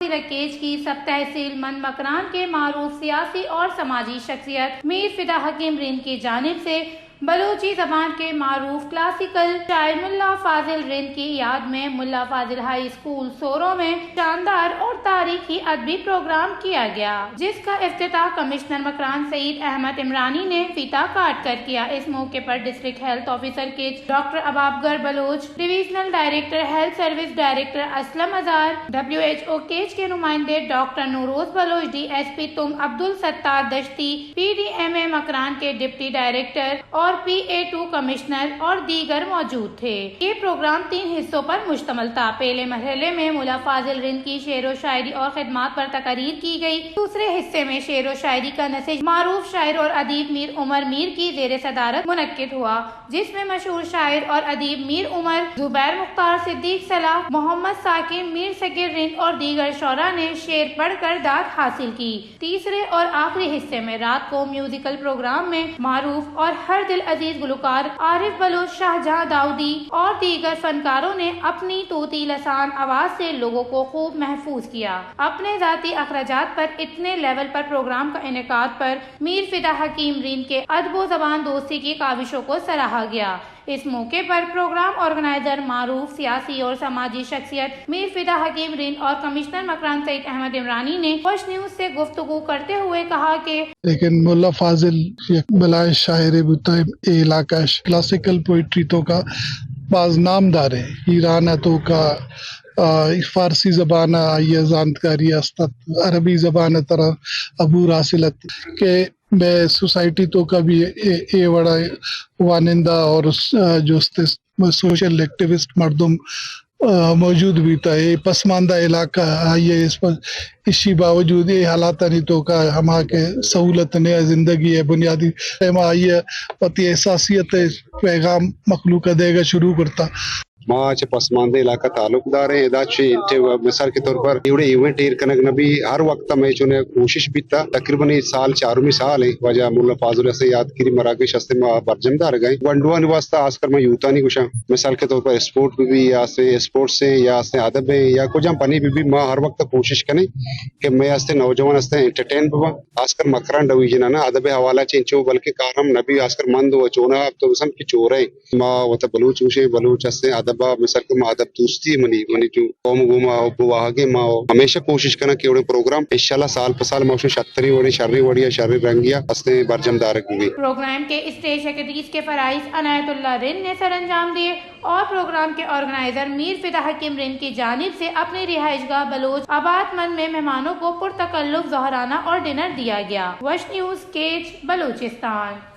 کیچ کی سب تحصیل مند مکران کے معروف سیاسی اور سماجی شخصیت میر فدا حکیم رند کی جانب سے بلوچی زبان کے معروف کلاسیکل شاعر ملا فاضل رند کی یاد میں ملا فاضل ہائی اسکول سورو میں شاندار اور تاریخی ادبی پروگرام کیا گیا، جس کا افتتاح کمشنر مکران سعید احمد عمرانی نے فیتہ کاٹ کر کیا۔ اس موقع پر district health officer Kech doctor Abubakar Baloch, divisional director health service director Aslam Azar, W H O Kech کے نمائندے doctor Nauroz Baloch, D S P تنگ Abdul Sattar Dashti, P D M A Makran کے ڈپٹی ڈائریکٹر اور پی اے ٹو کمشنر اور دیگر موجود تھے۔ یہ پروگرام تین حصوں پر مشتمل تھا۔ پہلے مرحلے میں ملا فاضل رند کی شعر و شاعری اور خدمات پر تقریر کی گئی۔ دوسرے حصے میں شعر و شاعری کا نسج معروف شاعر اور ادیب میر عمر میر کی زیر صدارت منعقد ہوا، جس میں مشہور شاعر اور ادیب میر عمر، زبیر مختار، صدیق صلاح، محمد ثاقب، میر صغیر رند اور دیگر شعراء نے شعر پڑھ کر داد حاصل کی۔ تیسرے اور آخری حصے میں رات کو میوزیکل پروگرام میں معروف اور ہر دل عزیز گلوکار عارف بلوچ، شاہجہاں داؤدی اور دیگر فنکاروں نے اپنی طوطی لسان آواز سے لوگوں کو خوب محظوظ کیا۔ اپنے ذاتی اخراجات پر اتنے لیول پر پروگرام کا انعقاد پر میر فدا حکیم رند کے ادب و زبان دوستی کی کاوشوں کو سراہا گیا۔ اس موقع پر پروگرام آرگنائزر معروف سیاسی اور سماجی شخصیت میر فدا حکیم رند اور کمشنر مکران سعید احمد عمرانی نے وش نیوز سے گفتگو کرتے ہوئے کہا کہ لیکن ملا فاضل یک بلائیں شاعرے بوتا، اے علاقہ اش کلاسیکل پوئٹری توکا باز نامدار اے۔ ایران ء توکا، آ، فارسی زبان ء آئی ء زانتکاری است ات، عربی زبان ء ترا عبور حاصل ات کہ مئے سوسائٹی توکا بھی اے، اے وڑا وانندہ اور س-، جو استے سوشل ایکٹیوسٹ مردم، آ، موجود بیتا۔ اے پسماندہ علاقہ آئی ء اس پر، اشی باوجود اے حالاتانی توکا ہما کہ سہولت نے زندگی ء بنیادی ٹائم آئی ء وتی احساسیت ء پیغام مخلوق ء دیگ ء شروع کرتا۔ ما چہ پسماندہ علاقہ تعلق دار ایں، ادا چہ انٹر-، مثال کے طور پر ایوڑے ایونٹ ایر کنگ نہ بی، ہر وقت مئے چونے کوشش بیتا۔ تقریباً اے سال چارمی سال ایں، واجہ مولانا فاضل حسن یادگیری مراگش ہستے ما برجم دارگ ایں۔ گونڈوانی واسطہ خاص کر ما یوتھانی گوشاں، مثال کے طور پر اسپورٹ بہ بی یا سے اسپورٹس ایں یا سے ادب ایں یا کجام پنے بہ بی، ما ہر وقت کوشش کنیں کہ مئے ہستے نوجوان ہستے انٹرٹین بباں۔ خاص کر مکران ڈویژن ء نا ادب ء حوالہ چہ انچو بلکیں کار ہم نہ بی، خاص کر من و چوناہا تو بزاں کہ چورہ ایں۔ ما وتا بلوچ گوشیں، بلوچ ہستیں ادب ء مثال کہ ما ادب دوستی منی، منی جو قوم گوما حب و واہگیں، ما ہمیشہ کوشش کناں کہ اوڑیں پروگرام انشاءاللہ سال پہ سال ما اوشیں شتریں وڑیں، شریں وڑی ء شریں رنگی ء ہستیں برجم دارگ بہ بی۔ پروگرام کے اسٹیج سیکرٹریز کے فرائض عنایت اللہ رند نے سر انجام دیے اور پروگرام کے آرگنائزر میر فدا حکیم رند کی جانب سے اپنی رہائش گاہ بلوچ آباد مند میں مہمانوں کو پرتکلف ظہرانہ اور ڈنر دیا گیا۔ وش نیوز کیچ بلوچستان۔